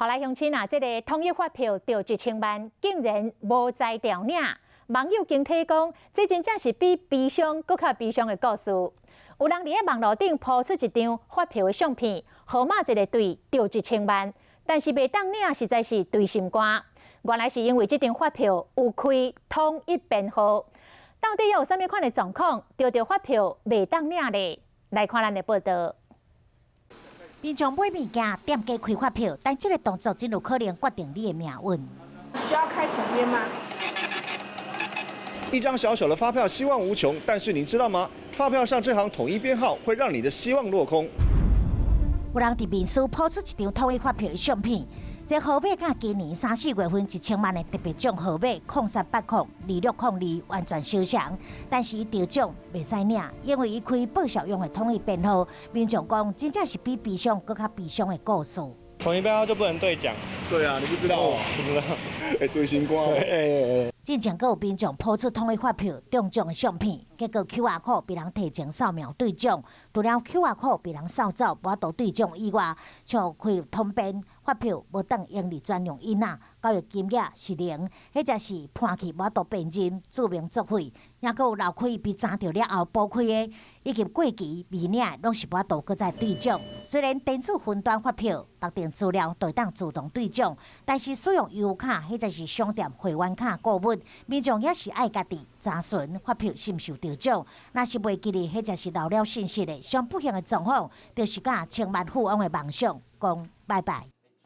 好來，鄉親啊，這個統一發票著一千萬，竟然無才調領。網友驚體講，這真正是比悲傷閣較悲傷的故事。有人佇咧網路頂鋪出一張發票的相片，號碼一个對著一千萬，但是袂當領，實在是對心肝。原來是因為這張發票有開統一編號。到底有啥物款的狀況，著著發票袂當領咧？來看咱的報道。民眾買物件，店家開發票，但這個動作真有可能決定你的命運。需要開統編嗎？一張小小的發票，希望無窮。但是你知道嗎？發票上這行統一編號會讓你的希望落空。有人佇面書鋪出一張統一發票的相片，這號碼佮今年三四月份一千萬的特別獎號碼03802602完全相像，但是伊得獎袂使領，因為伊開報銷用的統一編號。民眾講，真正是比悲傷閣較悲傷的故事。統一編號就不能兌獎？對啊，你不知道？不知道。欸，對心肝。欸。進前閣有民眾鋪出統一發票中獎的相片，結果 QR code 被人提前掃描兌獎，除了 QR code 被人掃走，無法度兌獎以外，像開統編發票無當用佇專用印仔，交易金額是零，或者是判去無法度辨認，註明作廢，抑閣有漏開被查著了後補開的，以及過期未領，攏是無法度閣再兌獎。雖然電子雲端發票綁定資料就會當自動兌獎，但是使用悠遊卡或者是商店會員卡購物，民眾也是愛家己查詢發票是毋是有著獎。若是袂記得或者是漏了信息的，上不幸的狀況，就是佮千萬富翁的夢想講拜拜。